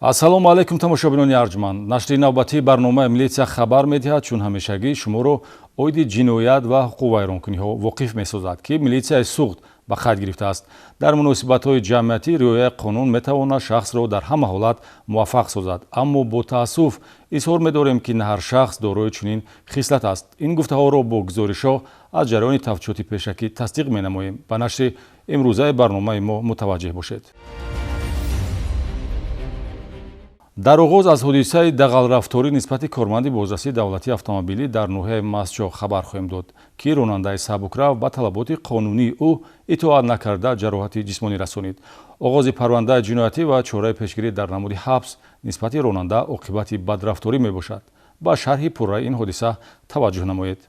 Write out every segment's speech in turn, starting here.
Ассалому алайкум, тамошобинони арҷманд. Нашри навбатии барномаи «Милитсия хабар медиҳад» чун ҳамешагӣ шуморо оиди ҷиноят ва ҳуқуқвайронкуниҳо воқиф месозад, ки милитсияи Суғд ба қайд гирифтааст. Дар муносибатҳои ҷамъиятӣ риояи қонун метавонад шахсро дар ҳама ҳолат муваффақ созад, аммо бо таассуф изҳор медорем, ки на ҳар шахс дорои чунин хислат аст. Ин гуфтаҳоро бо гузоришҳо аз ҷараёни тафтишоти пешакӣ тасдиқ менамоем. Ба нашри имрӯзаи барномаи мо мутаваҷҷеҳ бошед. Дар оғоз аз ҳодисаи дағалрафторӣ нисбати корманди бозрасии давлатии автомобилӣ дар ноҳияи Мастчоҳ хабар хоҳем дод, ки ронандаи сабукрав ба талаботи қонунии ӯ итоат накарда, ҷароҳати ҷисмонӣ расонид. Оғози парвандаи ҷиноятӣ ва чораи пешгирӣ дар намуди ҳабс нисбати ронанда оқибати бадрафторӣ мебошад. Ба шарҳи пурраи ин ҳодиса таваҷҷӯҳ намоед.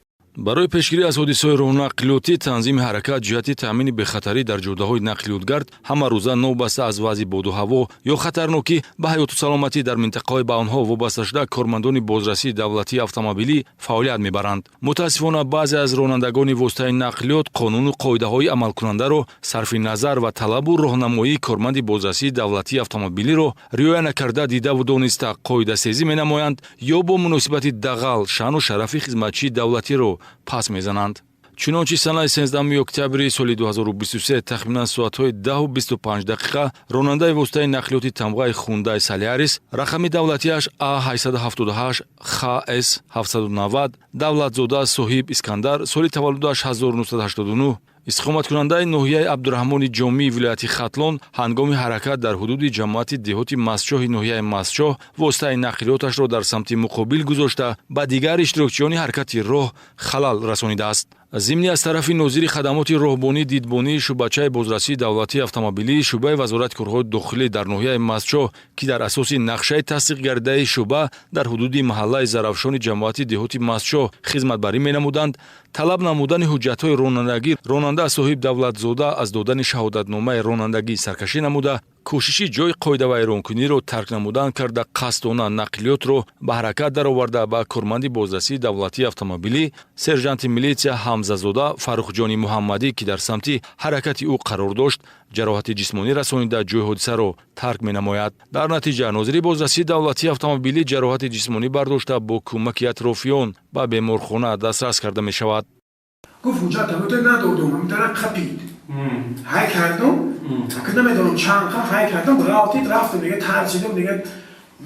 Барои пешгирӣ аз ҳодисаҳои роҳнақлиётӣ, танзими ҳаракат ҷиҳати таъмини бехатарӣ дар ҷодаҳои нақлиётгард ҳамарӯза, новобаста аз вазъи боду ҳаво ё хатарнокӣ ба ҳаёту саломатӣ дар минтақаҳои ба онҳо вобаста шуда, кормандони бозрасии давлатии автомобилӣ фаъолият мебаранд. Мутаассифона, баъзе аз ронандагони воситаи нақлиёт қонуну қоидаҳои амалкунандаро сарфи назар ва талабу роҳнамоии корманди бозрасии давлатии автомобилиро риоя накарда, дидаву дониста қоидасезӣ менамоянд ё бо муносибати дағал шаъну шарафи хизматчии давлатиро пас мезананд. Чунончи санаи 13 октябри соли 2023 тахминан соатҳои 10:25 дақиқа ронандаи воситаи нақлиёти тамғаи Хундай Солярис, рақами давлатиаш А878 ХС 790, Давлатзода Соҳиб Искандар, соли таваллудаш 1989, истиқоматкунандаи ноҳияи Абдураҳмони Ҷомии вилояти Хатлон, ҳангоми ҳаракат дар ҳудуди ҷамоати деҳоти Мастчоҳи ноҳияи Мастчоҳ воситаи нақлиёташро дар самти муқобил гузошта, ба дигар иштирокчиёни ҳаракати роҳ халал расонидааст. Зимни аз тарафи нозири хадамоти роҳбонӣ дидбонии шӯъбачаи бозрасии давлатии автомобилии шӯъбаи Вазорати корҳои дохилӣ дар ноҳияи Мастчоҳ, ки дар асоси нақшаи тасдиқгардидаи шӯъба дар ҳудуди маҳаллаи Зарафшони ҷамоати деҳоти Мастчоҳ хизматбарӣ менамуданд, талаб намудани ҳуҷҷатҳои ронандагӣ, ронанда Соҳиб Давлатзода аз додани шаҳодатномаи ронандагӣ саркашӣ намуда, кӯшиши ҷойи қоидавайронкуниро тарк намудан карда, қасдона нақлиётро ба ҳаракат дароварда, ба корманди бозрасии давлатии автомобилӣ сержанти милитсия Ҳамзазода Фаррухҷони Муҳаммадӣ, ки дар самти ҳаракати ӯ қарор дошт, ҷароҳати ҷисмонӣ расонида, ҷойи ҳодисаро тарк менамояд. Дар натиҷа нозири бозрасии давлатии автомобилӣ ҷароҳати ҷисмонӣ бардошта, бо кӯмаки атрофиён ба беморхона дастрас карда мешавад. Гуфт, ҳуҷҷатам надодум, ҳамитара қапид, ҳай кардум, ки намедонам чанд қа ҳай кардам, ғалтид, рафтам, дига тарсидам,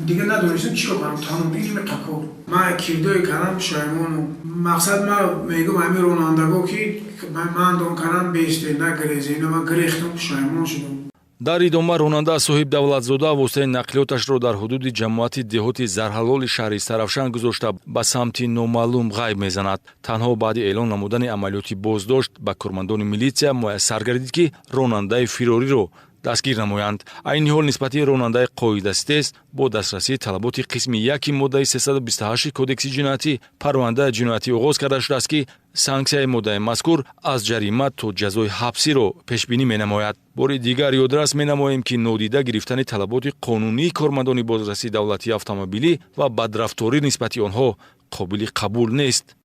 дига надонистам чӣ кор кунам. Тамомили меқакор ман кирдое кардам, пушаймону. Мақсад, ман мегӯм, ҳамин ронандаго, ки ман дон кардам, бесте нагирезем. Ман гирехтам, пушаймон шудам. Дар идома ронанда Соҳиб Давлатзода воситаи нақлиёташро дар ҳудуди ҷамоати деҳоти Зарҳалоли шаҳри Сарафшан гузошта, ба самти номаълум ғайб мезанад. Танҳо баъди эълон намудани амалиёти боздошт ба кормандони милитсия муяссар гардид, ки ронандаи фирориро дастгир намоянд. Айни ҳол нисбати ронандаи қоидаситез бо дастрасии талаботи қисми яки моддаи 328 Кодекси ҷиноятӣ парвандаи ҷиноятӣ оғоз карда шудааст, ки санксияи моддаи мазкур аз ҷарима то ҷазои ҳабсиро пешбинӣ менамояд. Бори дигар ёдрас менамоем, ки нодида гирифтани талаботи қонунии кормандони бозрасии давлатии автомобилӣ ва бадрафторӣ нисбати онҳо қобили қабул нест.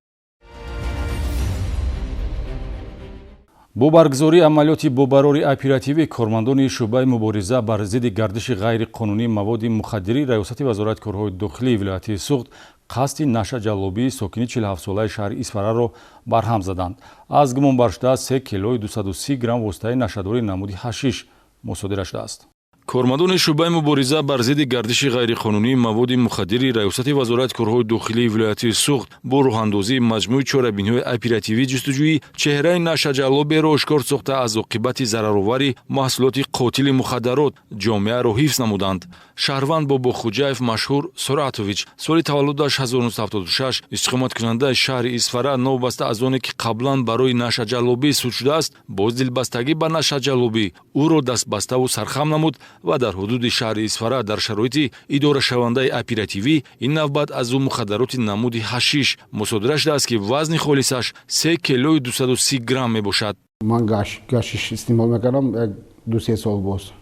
Бо баргузории амалиёти бобарори оперативӣ кормандони шӯъбаи мубориза бар зидди гардиши ғайриқонунии маводи мухаддирӣ Раёсати Вазорати корҳои дохилии вилояти Суғд қасди нашаҷаллобии сокини 47-солаи шаҳри Исфараро барҳам заданд. Аз гумонбаршуда 3 килои 230 грамм воситаи нашадори намуди ҳашиш мусодира шудааст. Кормандони шӯъбаи мубориза бар зидди гардиши ғайриқонунии маводи мухаддири Раёсати Вазорати корҳои дохилии вилояти Суғд бо роҳандозии маҷмӯи чорабиниҳои оперативӣ ҷустуҷӯӣ чеҳраи нашаҷаллоберо ошкор сохта, аз оқибати зараровари маҳсулоти қотили мухаддарот ҷомеаро ҳифз намуданд. Шаҳрванд Бобохуҷаев Машҳур Суратович, соли таваллудаш 1976, истиқоматкунандаи шаҳри Исфара, новобаста аз оне ки қаблан барои нашаҷаллобӣ суд шудааст, боз дилбастагӣ ба нашаҷаллобӣ ӯро дастбаставу сархам намуд ва дар ҳудуди шаҳри Исфара дар шароити идорашавандаи оперативӣ ин навбат аз ӯ мухаддароти намуди ҳашиш мусодира шудааст, ки вазни холисаш 3 килои 230 грамм мебошад. Ман гашиш истеъмол мекардам як 2-3 сол боз.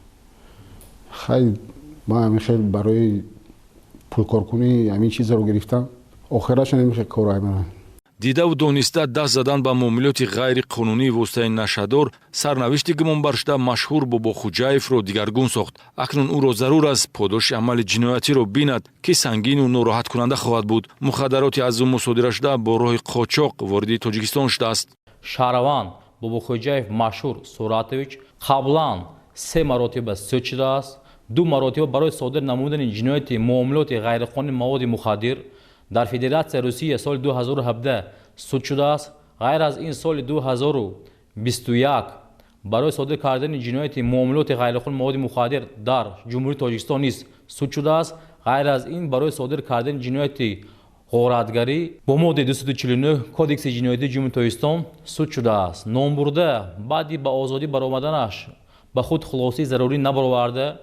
Хай, ман ҳамин хел барои пулкоркунӣ ҳамин чизаро гирифтам, охирашон ҳамин хел кор. Дидаву дониста даст задан ба муомилоти ғайриқонунии воситаи нашъадор сарнавишти гумонбаршуда машҳур Бобохуҷаевро дигаргун сохт. Акнун ӯро зарур аст подоши амали ҷиноятиро бинад, ки сангину нороҳаткунанда хоҳад буд. Мухаддароти аз ӯ мусодирашуда бо роҳи қочоқ вориди Тоҷикистон шудааст. Шаҳраванд Бобохуҷаев Машҳур Суратович қаблан 3 маротиба суд шудааст. 2 маротиба барои содир намудани ҷинояти муомилоти ғайриқонунии маводи мухаддир дар Федератсияи Русия соли 2017 суд шудааст. Ғайр аз ин соли 2021 барои содир кардани ҷинояти муомилоти ғайриқонунии маводи мухаддир дар Ҷумҳурии Тоҷикистон низ суд шудааст. Ғайр аз ин барои содир кардани ҷинояти ғоратгарӣ бо моддаи 249 Кодекси ҷиноятии Ҷумҳурии Тоҷикистон суд шудааст. Номбурда баъди ба озодӣ баромаданаш ба худ хулосаи зарурӣ набароварда,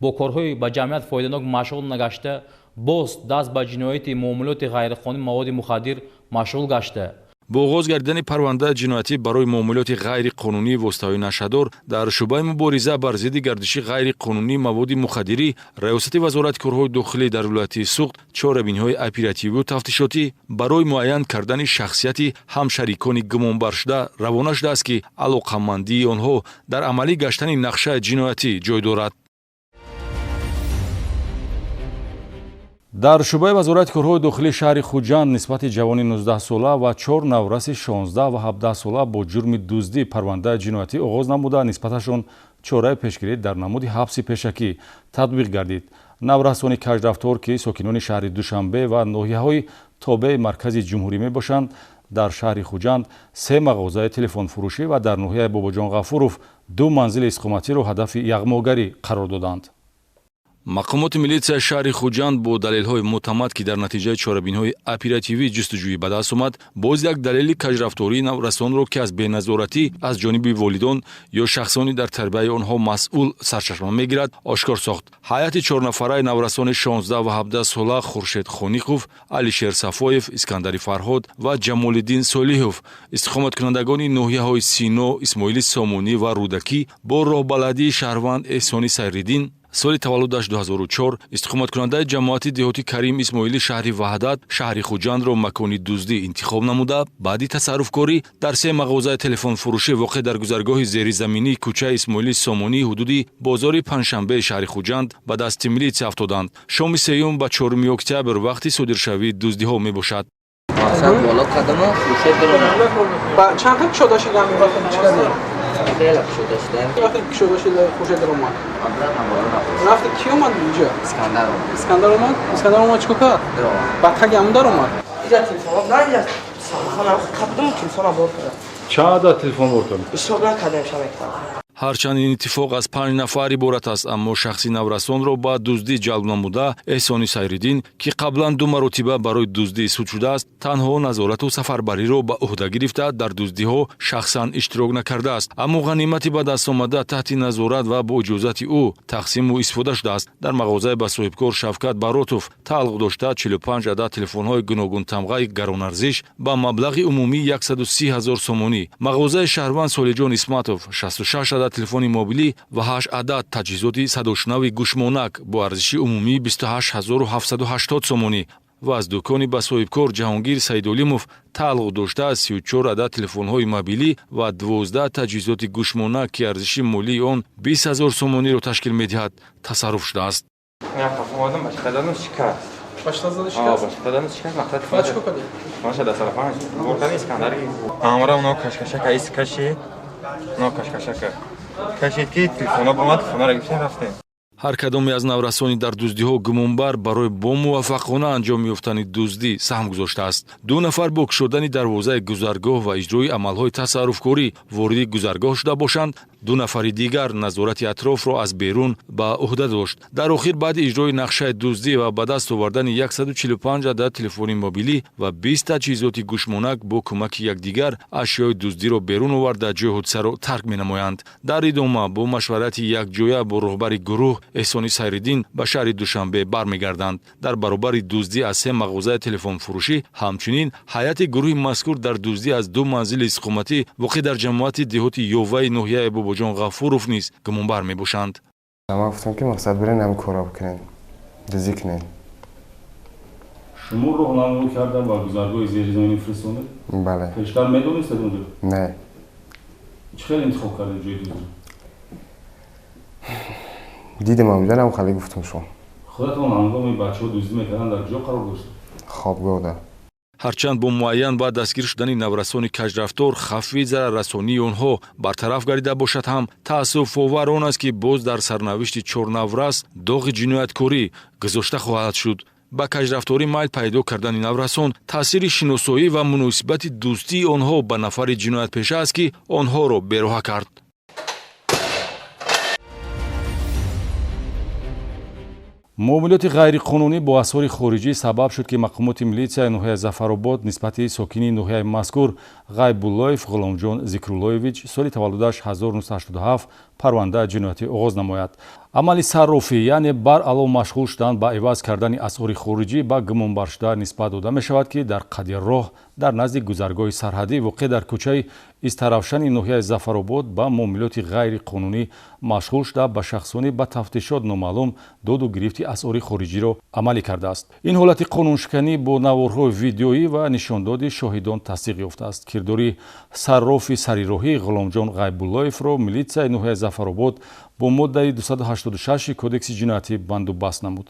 бо корҳои ба ҷамъият фоиданок машғул нагашта, боз даст ба ҷинояти муомилоти ғайриқонунии маводи мухаддир машғул гашта. Бо оғоз гардидани парвандаи ҷиноятӣ барои муомилоти ғайриқонунии воситаҳои нашъадор дар шӯъбаи мубориза бар зидди гардиши ғайриқонунии маводи мухаддирӣ Раёсати Вазорати корҳои дохилӣ дар вилояти Суғд чорабиниҳои оперативию тафтишотӣ барои муайян кардани шахсияти ҳамшарикони гумонбаршуда равона шудааст, ки алоқамандии онҳо дар амалӣ гаштани нақшаи ҷиноятӣ ҷой дорад. Дар шӯъбаи Вазорати корҳои дохилии шаҳри Хуҷанд нисбати ҷавони 19-сола ва 4 навраси 16 ва 17-сола бо ҷурми дуздӣ парвандаи ҷиноятӣ оғоз намуда, нисбаташон чораи пешгирӣ дар намуди ҳабси пешакӣ татбиқ гардид. Наврасони кажрафтор, ки сокинони шаҳри Душанбе ва ноҳияҳои тобеи маркази ҷумҳурӣ мебошанд, дар шаҳри Хуҷанд 3 мағозаи телефонфурӯшӣ ва дар ноҳияи Бобоҷон Ғафуров 2 манзили истиқоматиро ҳадафи яғмогарӣ қарор доданд. Мақомоти милитсияи шаҳри Хуҷанд бо далелҳои мӯътамад, ки дар натиҷаи чорабиниҳои оперативии ҷустуҷӯӣ ба даст омад, боз як далели кажрафтории наврасонро, ки аз беназоратӣ аз ҷониби волидон ё шахсони дар тарбияи онҳо масъул сарчашма мегирад, ошкор сохт. Ҳайати чорнафараи наврасони 16 ва 17 сола Хуршед Хониқов, Алишер Сафоев, Искандари Фарҳод ва Ҷамолиддин Солиҳов, истиқоматкунандагони ноҳияҳои Сино, Исмоили Сомонӣ ва Рӯдакӣ бо роҳбаладии шаҳрванд Эҳсони Сайриддин, соли таваллудаш 2004, истиқоматкунандаи ҷамоати деҳоти Карим Исмоили шаҳри Ваҳдат шаҳри Хуҷандро макони дуздӣ интихоб намуда, баъди тасарруфкорӣ дар 3 мағозаи телефонфурӯшӣ воқеъ дар гузаргоҳи зеризаминии кӯчаи Исмоили Сомонӣ ҳудуди бозори Панҷшанбеи шаҳри Хуҷанд ба дасти милитсия афтоданд. Шоми 3 ба 4 октябр вақти содиршавии дуздиҳо мебошад. Хеле кушода шуда. Вақте кушода шуда Хуршед омад. Рафти ки омад инҷо? Искандар омад. Искандар омад? Искандар омад чикор кард? Ба таги ҳамон дар омад. Инҷа телефон на инҷа хона қабдум телефона бор кард. Чанд адад телефон бор кард? Ҳисоб накардем шабакта. Ҳарчанд ин иттифоқ аз 5 нафар иборат аст, аммо шахси наврасонро ба дуздӣ ҷалб намуда Эҳсони Сайриддин, ки қаблан 2 маротиба барои дуздӣ суд шудааст, танҳо назорату сафарбариро ба ӯҳда гирифта, дар дуздиҳо шахсан иштирок накардааст. Аммо ғанимати ба даст омада таҳти назорат ва бо иҷозати ӯ тақсиму истифода шудааст. Дар мағозаи ба соҳибкор Шавкат Баротов тааллуқ дошта 45 адад телефонҳои гуногунтамғаи гаронарзиш ба маблағи умумии 130 000 сомонӣ, мағозаи шаҳрванд Солиҷон Исматов 66 адад телефони мобилӣ ва 8 адад таҷҳизоти садошунави гӯшмонак бо арзиши умумии 28780 сомонӣ ва аз дукони ба соҳибкор Ҷаҳонгир Саидолимов тааллуқ дошта 34 адад телефонҳои мобилӣ ва 12 таҷҳизоти гӯшмонак, ки арзиши молии он 20 000 сомониро ташкил медиҳад, тасарруф шудааст. Ҳар кадоме аз наврасони дар дуздиҳо гумонбар барои бо муваффақона анҷом ёфтани дуздӣ саҳм гузоштааст. 2 нафар бо кушодани дарвозаи гузаргоҳ ва иҷрои амалҳои тасарруфкорӣ вориди гузаргоҳ шуда бошанд, 2 нафари дигар назорати атрофро аз берун ба ӯҳда дошт. Дар охир баъди иҷрои нақшаи дуздӣ ва ба даст овардани 145 адад телефони мобилӣ ва 20 таҷҳизоти гӯшмонак бо кӯмаки якдигар ашёи дуздиро берун оварда ҷои ҳодисаро тарк менамоянд. Дар идома бо машварати якҷоя бо роҳбари гурӯҳ Эҳсони Сайриддин ба шаҳри Душанбе бармегарданд. Дар баробари дуздӣ аз 3 мағозаи телефонфурӯшӣ, ҳамчунин ҳайати гурӯҳи мазкур дар дуздӣ аз 2 манзили истиқоматӣ воқеъ дар ҷамоати деҳоти Ёваи ноҳияи Бобоҷон Ғафуров низ гумонбар мебошанд. Ман гуфтам, ки мақсад бирен ҳамин корро бикунен, дуздӣ кунен. Шумо роҳнамоӣ карда ба гузаргоҳи зеризаминӣ фиристонед? Бале. Пештар медонистед онҷо? Не. Чӣ хел интихоб кардед ҷои дуздиро? Дидам онҷо, хеле гуфтам шумо. Худатон ҳангоми бачаҳо дуздӣ мекарданд дар куҷо қарор доштед? Хобгоҳда. Ҳарчанд бо муайян ва дастгир шудани наврасони кажрафтор хавфи зараррасонии онҳо бартараф гардида бошад ҳам, таассуфовар он аст, ки боз дар сарнавишти чор наврас доғи ҷинояткорӣ гузошта хоҳад шуд. Ба кажрафторӣ майл пайдо кардани наврасон таъсири шиносоӣ ва муносибати дӯстии онҳо ба нафари ҷиноятпеша аст, ки онҳоро бероҳа кард. Муомилоти ғайриқонунӣ бо асъори хориҷӣ сабаб шуд, ки мақомоти милитсияи ноҳияи Зафаробод нисбати сокини ноҳияи мазкур Ғайбуллоев Ғуломҷон Зикруллоевич, соли таваллудаш 1987, парвандаи ҷиноятӣ оғоз намояд. Амали саррофӣ, яъне баръало машғул шудан ба иваз кардани асъори хориҷӣ, ба гумонбаршуда нисбат дода мешавад, ки дар қади роҳ дар назди гузаргоҳи сарҳадӣ воқеъ дар кӯчаи Истаравшани ноҳияи Зафаробод ба муомилоти ғайриқонунӣ машғул шуда, ба шахсони ба тафтишот номаълум доду гирифти асъори хориҷиро амалӣ кардааст. Ин ҳолати қонуншиканӣ бо наворҳои видеоӣ ва нишондоди шоҳидон тасдиқ ёфтааст. Кирдори саррофи сарироҳӣ Ғуломҷон Ғайбуллоевро милитсияи ноҳияи Зафаробод бо моддаи 286 Кодекси ҷиноятӣ бандубаст намуд.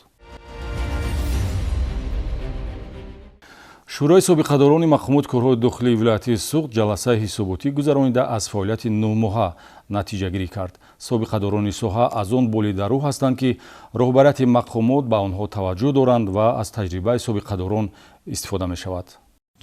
Шӯрои собиқадорони мақомоти корҳои дохилии вилояти Суғд ҷаласаи ҳисоботӣ гузаронида, аз фаъолияти 9 моҳа натиҷагирӣ кард. Собиқадорони соҳа аз он болидарӯ ҳастанд, ки роҳбарияти мақомот ба онҳо таваҷҷӯҳ доранд ва аз таҷрибаи собиқадорон истифода мешавад.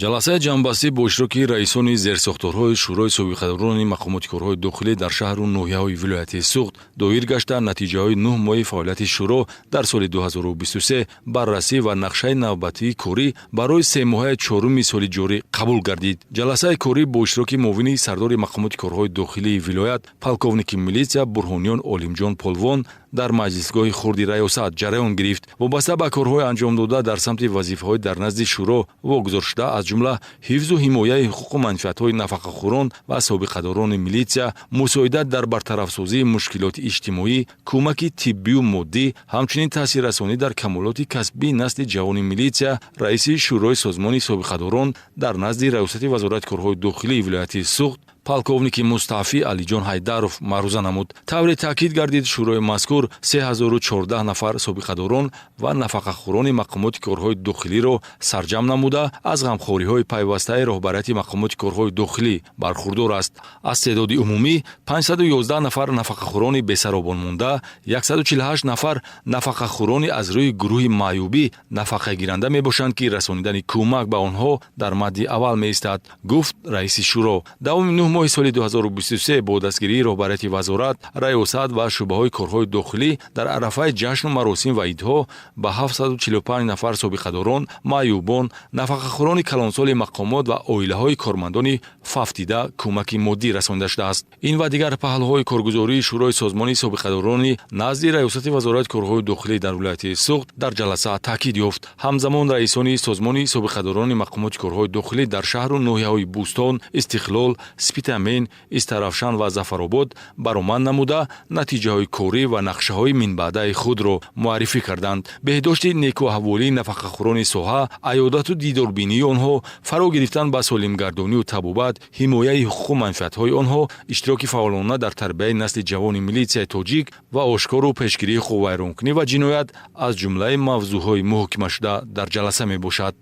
Ҷаласаи ҷамъбастӣ бо иштироки раисони зерсохторҳои Шӯрои собиқадорони мақомоти корҳои дохилӣ дар шаҳру ноҳияҳои вилояти Суғд доир гашта, натиҷаҳои 9 моҳи фаъолияти шӯро дар соли 2023 баррасӣ ва нақшаи навбатии корӣ барои семоҳаи чоруми соли ҷорӣ қабул гардид. Ҷаласаи корӣ бо иштироки муовини сардори мақомоти корҳои дохилии вилоят, полковники милитсия Бурҳониён Олимҷон Полвон дар маҷлисгоҳи хурди раёсат ҷараён гирифт. Вобаста ба корҳои анҷомдода дар самти вазифаҳои дар назди шӯро вогузоршуда, аз ҷумла ҳифзу ҳимояи ҳуқуқу манфиатҳои нафақахӯрон ва собиқадорони милитсия, мусоидат дар бартарафсозии мушкилоти иҷтимоӣ, кӯмаки тиббию моддӣ, ҳамчунин таъсиррасонӣ дар камолоти касбии насли ҷавони милитсия, раиси Шӯрои созмони собиқадорон дар назди раёсати Вазорати корҳои дохилии вилояти Суғд, полковники мустаъфӣ Алиҷон Ҳайдаров маъруза намуд. Тавре таъкид гардид, шӯрои мазкур 3014 нафар собиқадорон ва нафақахӯрони мақомоти корҳои дохилиро сарҷамъ намуда, аз ғамхориҳои пайвастаи роҳбарияти мақомоти корҳои дохилӣ бархурдор аст. Аз теъдоди умумӣ 511 нафар нафақахӯрони бесаробон монда, 148 нафар нафақахӯрони аз рӯи гурӯҳи маъюбӣ нафақагиранда мебошанд, ки расонидани кӯмак ба онҳо дар мадди аввал меистад, гуфт раиси шӯро. Давоми 9 моҳи соли 2023 бо дастгирии роҳбарияти вазорат, раёсат ва шӯъбаҳои корҳои дохилӣ дар арафаи ҷашну маросим ва идҳо ба 745 нафар собиқадорон, маъюбон, нафақахӯрони калонсоли мақомот ва оилаҳои кормандони фавтида кӯмаки моддӣ расонида шудааст. Ин ва дигар паҳлӯҳои коргузории Шӯрои созмони собиқадорони назди раёсати Вазорати корҳои дохилӣ дар вилояти Суғд дар ҷаласа таъкид ёфт. Ҳамзамон раисони созмони собиқадорони мақомоти корҳои дохилӣ дар шаҳру ноҳияҳои Бӯстон, Истиқлол, Спитамен, Истаравшан ва Зафаробод баромад намуда, натиҷаҳои корӣ ва нақшаҳои минбаъдаи худро муаррифӣ карданд. Беҳдошти некуаҳволии нафақахӯрони соҳа, аёдату дидорбинии онҳо, фаро гирифтан ба солимгардонию табобат, ҳимояи ҳуқуқу манфиатҳои онҳо, иштироки фаъолона дар тарбияи насли ҷавони милитсияи тоҷик ва ошкору пешгирии ҳуқуқвайронкунӣ ва ҷиноят аз ҷумлаи мавзӯъҳои муҳокимашуда дар ҷаласа мебошад.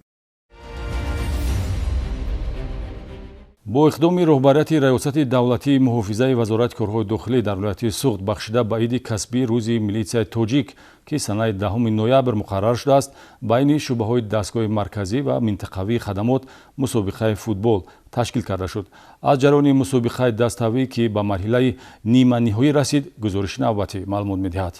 Бо иқдоми роҳбарияти Раёсати давлатии муҳофизаи Вазорати корҳои дохилӣ дар вилояти Суғд, бахшида ба иди касбии Рӯзи милитсияи тоҷик, ки санаи 10 ноябр муқаррар шудааст, байни шӯъбаҳои дастгоҳи марказӣ ва минтақавии хадамот мусобиқаи футбол ташкил карда шуд. Аз ҷараёни мусобиқаи даставӣ, ки ба марҳилаи ниманиҳоӣ расид, гузориши навбатӣ маълумот медиҳад.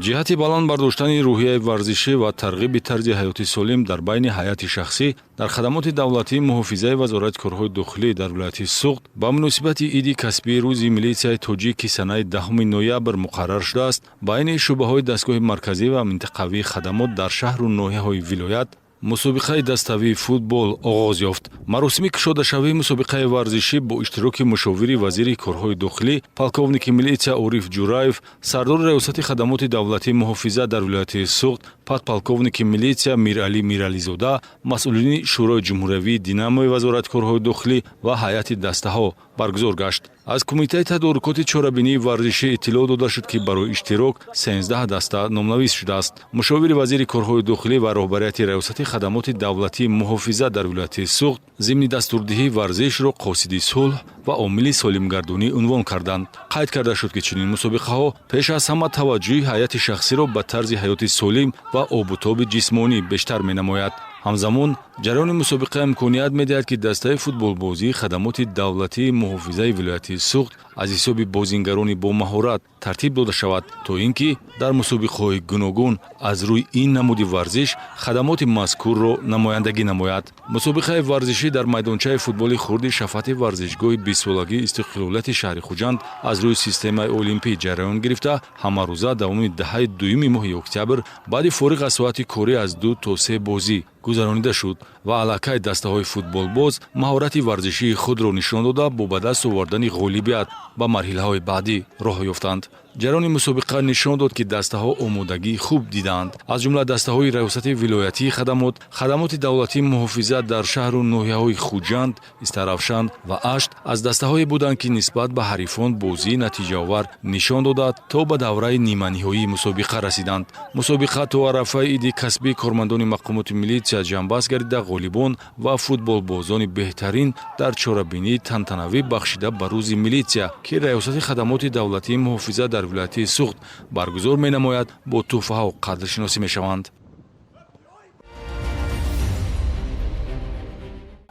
Ҷиҳати баланд бардоштани рӯҳияи варзишӣ ва тарғиби тарзи ҳаёти солим дар байни ҳайати шахсӣ дар хадамоти давлатии муҳофизаи Вазорати корҳои дохилӣ дар вилояти Суғд ба муносибати иди касбии Рӯзи милитсияи тоҷик, ки санаи 10 ноябр муқаррар шудааст, байни шӯъбаҳои дастгоҳи марказӣ ва минтақавии хадамот дар шаҳру ноҳияҳои вилоят мусобиқаи даставии футбол оғоз ёфт. Маросими кушодашавии мусобиқаи варзишӣ бо иштироки мушовири вазири корҳои дохилӣ, полковники милитсия Ориф Ҷураев, сардори Раёсати хадамоти давлатии муҳофизат дар вилояти Суғд, Подполковники милитсия Миралӣ Мирализода, масъулини Шӯрои ҷумҳуриявии Динамои Вазорати корҳои дохилӣ ва ҳайати дастаҳо баргузор гашт. Аз Кумитаи тадорукоти чорабинии варзишӣ иттилоъ дода шуд, ки барои иштирок 13 даста номнавис шудааст. Мушовири вазири корҳои дохилӣ ва роҳбарияти Раёсати хадамоти давлатии муҳофизат дар вилояти Суғд зимни дастурдиҳӣ варзишро қосиди сулҳ ва омили солимгардонӣ унвон карданд. Қайд карда шуд, ки чунин мусобиқаҳо пеш аз ҳама таваҷҷӯҳи ҳайати шахсиро ба тарзи ҳаёти солим ва обутоби ҷисмонӣ бештар менамояд. Ҳамзамон ҷараёни мусобиқа имконият медиҳад, ки дастаи футболбозии хадамоти давлатии муҳофизаи вилояти Суғд аз ҳисоби бозингарони бомаҳорат тартиб дода шавад, то ин ки дар мусобиқаҳои гуногун аз рӯи ин намуди варзиш хадамоти мазкурро намояндагӣ намояд. Мусобиқаи варзишӣ дар майдончаи футболи хурди шафати варзишгоҳи бистсолагии истиқлолияти шаҳри Хуҷанд аз рӯи системаи олимпӣ ҷараён гирифта, ҳамарӯза давоми даҳаи дуюми моҳи октябр баъди фориғ аз соати корӣ аз 2 то 3 бозӣ гузаронида шуд ва аллакай дастаҳои футболбоз маҳорати варзишии худро нишон дода, бо ба даст овардани ғолибият ба марҳилаҳои баъдӣ роҳ ёфтанд. Ҷараёни мусобиқа нишон дод, ки дастаҳо омодагии хуб дидаанд. Аз ҷумла дастаҳои Раёсати вилоятии хадамот, хадамоти давлатии муҳофизат дар шаҳру ноҳияҳои Хуҷанд, Истаравшан ва Ашт аз дастаҳое буданд, ки нисбат ба ҳарифон бозии натиҷаовар нишон дода, то ба давраи ниманиҳоии мусобиқа расиданд. Мусобиқа то арафаи иди касбии кормандони мақомоти милитсия ҷамъбаст гардида, ғолибон ва футболбозони беҳтарин дар чорабинии тантанавӣ бахшида ба рӯзи милитсия, ки Раёсати хадамоти давлатии муҳофизат дар вилояти Суғд баргузор менамояд, бо тӯҳфаҳо қадршиносӣ мешаванд.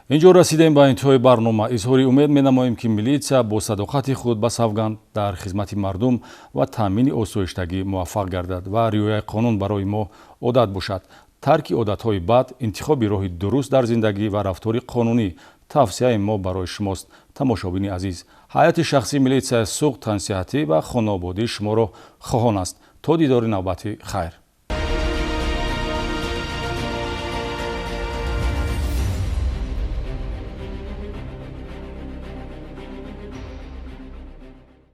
Инҷо расидем ба интиҳои барнома. Изҳори умед менамоем, ки милитсия бо садоқати худ ба савганд дар хизмати мардум ва таъмини осоиштагӣ муваффақ гардад ва риояи қонун барои мо одат бошад. Тарки одатҳои бад, интихоби роҳи дуруст дар зиндагӣ ва рафтори қонунӣ тавсияи мо барои шумост. Тамошобини азиз, ҳайати шахсии милитсияи Суғд тансиҳатӣ ва хонаободии шуморо хоҳон аст. То дидори навбатӣ, хайр.